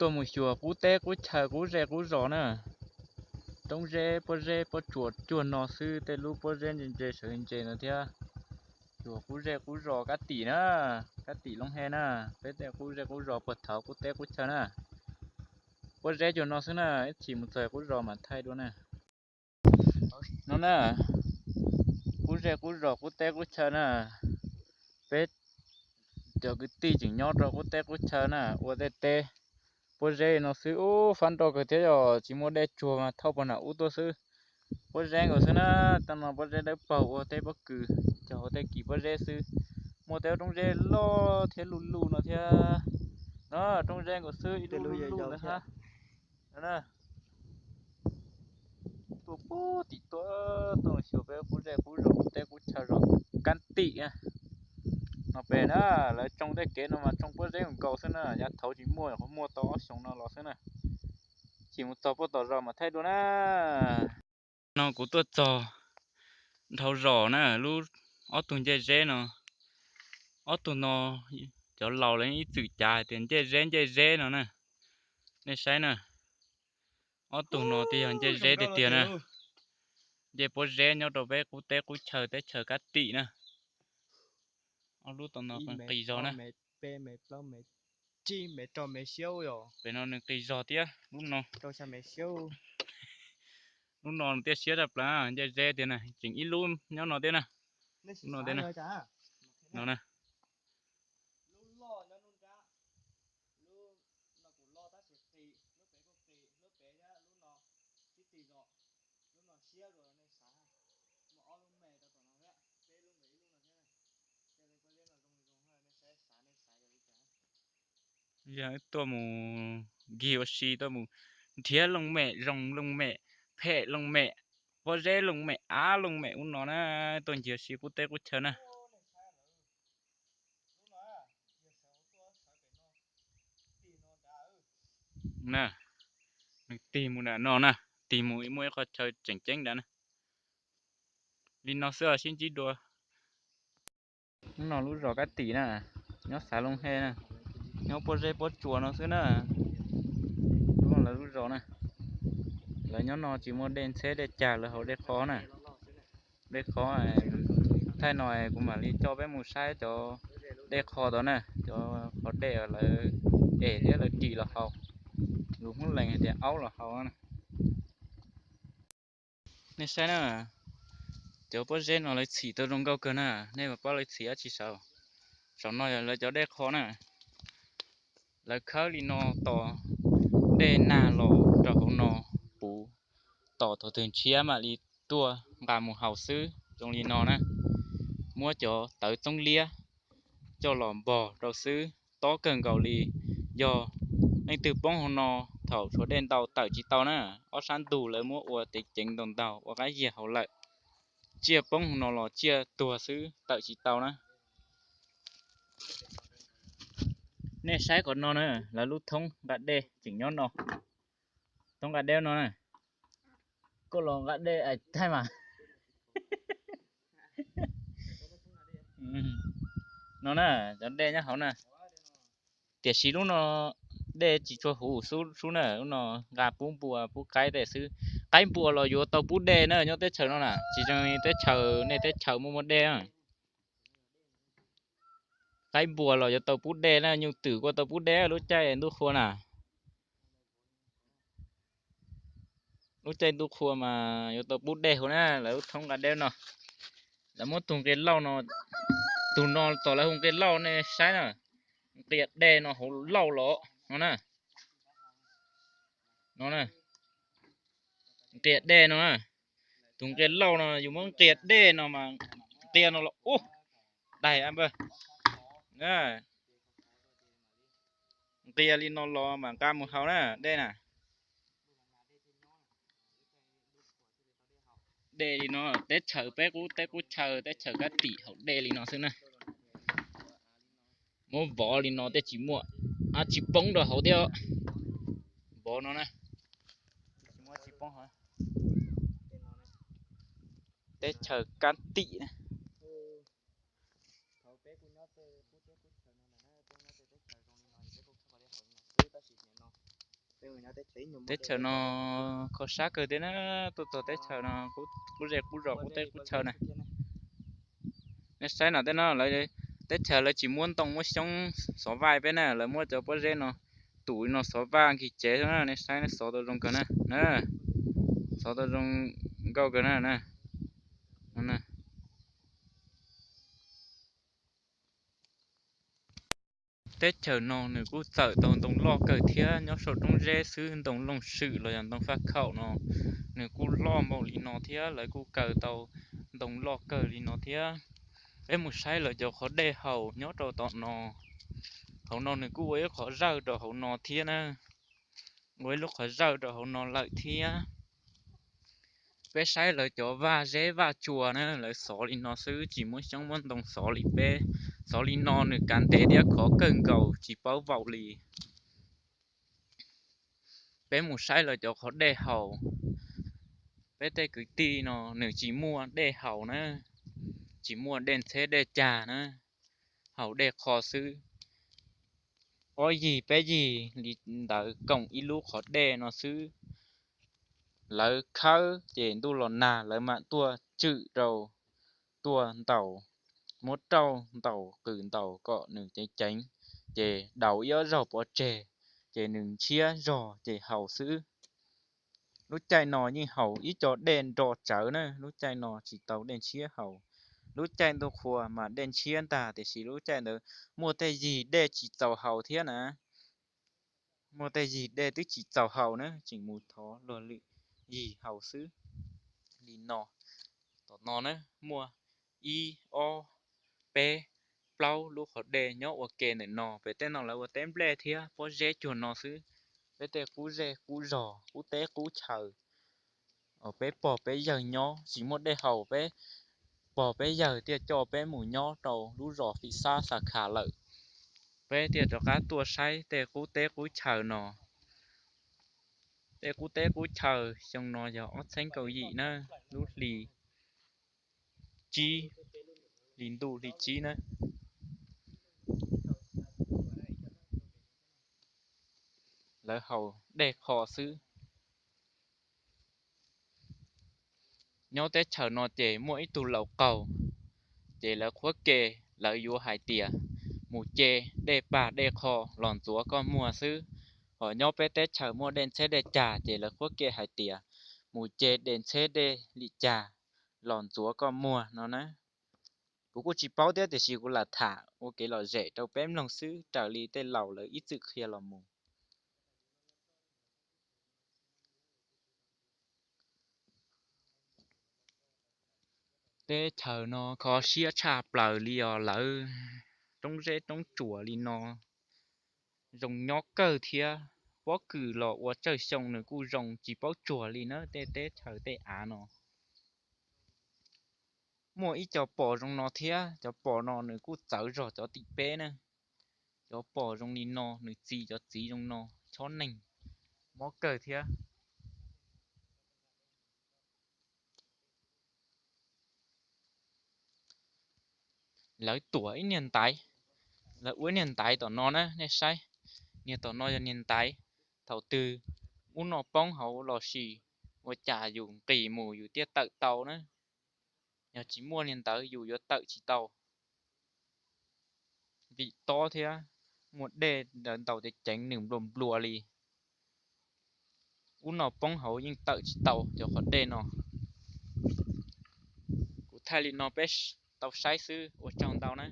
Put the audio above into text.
Tuaj mus xyuas qub teb qub chaw qub zej qub zos na. Roob zeb pob zeb pob tsuas cuag no xwb, tej lub pob zeb ntse ntse sawv ntse no thiab. Xyuas qub zej qub zos Kab Tim na, Kab Tim Looj Hej na, peb tej qub zej qub zos puag thaud qub teb qub chaw na. Pob zeb cuag no xwb na, ib chim mus txog qub zos mam thaij dua na. No na, qub zej qub zos qub teb qub chaw na, peb cov kwv tij tseem nyob rau qub teb qub chaw na, ua tej teb pob zeb no xwb. Ub, fab nroj kawg thiab, yog tsis muaj dej tsuag mas thauj puag nram ub tuaj xwb. Pob zeb nkaus xwb na, tej no pob zeb dawb paug ua teb pob kws, cog ua tej kis pob zeb xwb. Muaj tej roob zeb loj thiab luj luj no thiab. No, roob zeb nkaus xwb, ib lub luj luj ntawd hab. Tuaj puag tim tuaj, tuaj xyuas peb qub zej qub zos qub teb qub chaw zos Kab Tim na. No pem na, lawv tsoo tej kev no mas tsoo pob zeb nkaus xwb na, yav thaud tsis muaj, qhov muaj tau ob xyoos no los xwb na. Chim mus txog puag tom zos mam thaij dua na. No kuv tuaj txog dhau zos na, lub ob tug ncej zeb no, ob tug no cov laus lawv ib txwm cav hais tias ncej zeb ncej zeb no na. Nej saib na, ob tug no twb yog ncej zeb tiag tiag na. Ncej pob zeb nyob rau peb qub teb qub chaw teb chaws Kab Tim na. Ob lub tau no nqis zog na. Pem no nws nqis zog thiab lub no. Lub no nws thiaj siab tshaj plaws, ncej zeb tiag na, tseem ib lub nyob no thiab na. Lub no thiab na. No na. Yog tuaj mus ncig ua si, tuaj mus nrhiav looj mem, zoo looj mem, phem looj mem, pob zeb looj mem, av looj mem ub no na, tuaj ncig ua si qub teb qub chaw na. Na, nws tig mus nram no na, tig mus muaj ib qho chaw tseem ceeb nrad na. Li no xwb os, sib ntsib dua. Hnub no lub zos Kab Tim na, nyob xav Looj Hej na, nyob pob zeb pob tsuas no xwb na. Lub no lawv lub zos na, lawv nyob no tsis muaj dej ntxheb dej cag, lawv haus dej qhov na. Dej qhov, thaij no kuv mam li coj peb mus saib cov dej qhov tod na, cov qhov dej lawv ev thiab lawv ris los haus, lus Hmoob Lees hais tias aub los haus na. Nej saib na, cov pob zeb no lawv txhim tau zoo nkauj kawg na, nej puas paub lawv txhim dab tsi saud? Saum no yog lawv cov dej qhov na. Lawv khawb li no tos dej nag los rau hauv no puv, tos thaum twg ntshiab mam li tuaj nqa mus haus xwb, zoo li no na. Muab cov tawv txoob liab coj los npog rau xwb, tob kawg nkaus li. Yog leej twg poob hauv no, thaum tshuav dej ntau tawm tsis tau na. Ob sab ntug lawv muab ua ceev ceev ntau ntau ua qab yias haus lawm. Tsiaj poob hauv no los tsiaj tuag xwb, tawm tsis tau na. Nej saib qhov no na, lawv lub thoob nqa dej tseem nyob no. Thoob nqa dej no na. Koj los nqa dej ais thaij mas. No na, cov dej nyob hauv na. Tiam sis lub no dej tsis tshua huv sub na, lub no nqa pub npua pub qaib tej xwb. Qaib npua los yuav tau pub dej na, nyob teb chaws no na, tsis zoo teb chaws, nej teb chaws muaj muaj dej. Qaib npua los yuav tau pub dej na, nyuj twm kuj tau pub dej lub caij ntuj qhua na. Lub caij ntuj qhua mas yuav tau pub dej huv na, lawv lub thoob nqa dej no. Lawv muab tug nqia lauj no, tug no tom lawv hu nqia lauj nej saib na, nqia dej no hauv lauj los no na. No na, nqia dej no na, tus nqia lauj no yus muab nqia dej no mas nqia no los ub, daig a npawg. Nqia li no los mas nqa mus haus na dej na. Dej li no, teb chaws peb qub teb qub chaw teb chaws Kab Tim haus dej li no xwb na. Muab vov li no tej tsis muaj dab tsi poob rau hauv thiab. Vov no na, tsis muaj dab tsi poob hauv. Teb chaws Kab Tim na. Thaum peb kuj nyob tej qub teb qub chaw no na, peb nyob tej teb chaws zoo li no es peb kuj txhob li hauv li no xwb, tab sis nim no Teb chaws no kho sab kawg thiab na, tuaj txog teb chaws no qub zej qub zos qub teb qub chaw na. Nej saib no tej no, teb chaws lawv tsis muab ntoo muab xyoob xov vaj peb na, lawv muab cov pob zeb no tus no xov vaj nkig tsev xwb na. Nej saib xov tau zoo kawg na, xov tau zoo nkauj kawg na. Teb chaws no nws kuj txawm tau ntoo loj kawg thiab, nyob saum roob zeb xwb, ntoo looj swm los yog ntoo faj khaum no nws kuj loj npaum li no thiab, lawv kuj kaw tau ntoo loj kawg li no thiab. Peb mus saib lawv cov qhov dej haus nyob rau tom no. Hauv no nws kuj ua ib qhov zawj rau hauv no thiab na, ua ib lub qhov zawj rau hauv no lawm thiab. Peb saib lawv cov vaj zeb vaj tsua na, lawv xov li no xwb, tsis muab xyoob muab ntoo xov li peb. Xov li no nws kav ntev thiab khov kawg nkaus tsis paub vaus li. Peb mus saib lawv cov qhov dej haus. Peb tej kwv tij no nws tsis muaj dej haus na, tsis muaj dej ntxheb dej cag na, haus dej qho xwb. Ob yig peb yig li ntawd koom ib lub qhov dej no xwb. Lawv khawb ces ntuj los nag lawv mam tuaj tswm rau, tuaj ntaus, muab rauj ntaus qws ntaus kom nws ceev ceev, ces daus ib ob zaug pov tseg, ces nws ntshiab zog ces haus xwb. Lub caij no yeej haus ib co dej nro tsawv na, lub caij no tsis tau dej ntshiab haus. Lub caij ntuj qhua mas dej ntshiab ntag, tiam sis lub caij ntawd muaj tej yig dej tsis txaus haus thiab na. Muaj tej yig dej twb tsis txaus haus na, tseem mus thov luag lwm yig haus xwb. Li no, tom no na, muaj ib ob peb plaub lub qhov dej nyob ua ke ntawm no, pem tej no lawv ua teb nplej thiab pob zeb cuag no xwb. Peb tej qub zej qub zos qub teb qub chaw, peb pog peb yawg nyob tsis muaj dej haus, peb pog peb yawg thiaj coj peb mus nyob rau lub zos Fim Xab Xa Khas lawm. Peb thiaj rov qab tuaj saib tej qub teb qub chaw no. Tej qub teb qub chaw xyoo no yog ob txhiab kaum yim na, lub hli tsib, hli ntuj hli tsib na. Lawv haus dej qho xwb. Nyob teb chaws no ces muaj ib tug laus qaug, ces lawv qhuab ke, lawv yuav hais tias mus ce dej pag dej qho los ntxuav koj muag xwb. Ho nyob peb teb chaws muaj dej ntxheb dej cag ces lawv qhuab ke hais tias mus ce dej ntxheb dej lim cag los ntxuav koj muag no na. Kuv kuj tsis paub thiab, tiam sis kuv lam tham ua kev lom zem rau peb mloog xwb, raws li tej laus lawv ib txwm qhia los mus. Teb chaws no kho siab tshaj plaws li os lawv, roob zeb roob tsuas li no zoo nyob kawg thiab. Pob kws los ua tsawg xyoo nws kuj zoo tsis paub tsuag li na, tej teb chaws tej av no. Muaj ib co pos zoo no thiab, cov pos no nws kuj txawv zog cov tim peb na. Cov pos zoo li no nws txi cov txiv zoo no, chob neeg mob kawg thiab. Lawv tuam ib niag ntaiv, lawv ua ib niag ntaiv tom no na, nej saib, niag tom no yog niag ntaiv. Thaum twg ub no poob hauv los sis ua cas yus nqis mus yus thiaj tawm tau na. Yog tsis muaj niag ntawd yus yuav tawm tsis tau. Vim tob thiab muaj dej ntaus ceev ceev nws nplua nplua li. Ub no poob hauv yeej tawm tsis tau cov qhov dej no. Kuv thaij li no peb tau saib xwb, ua tsaug ntau na.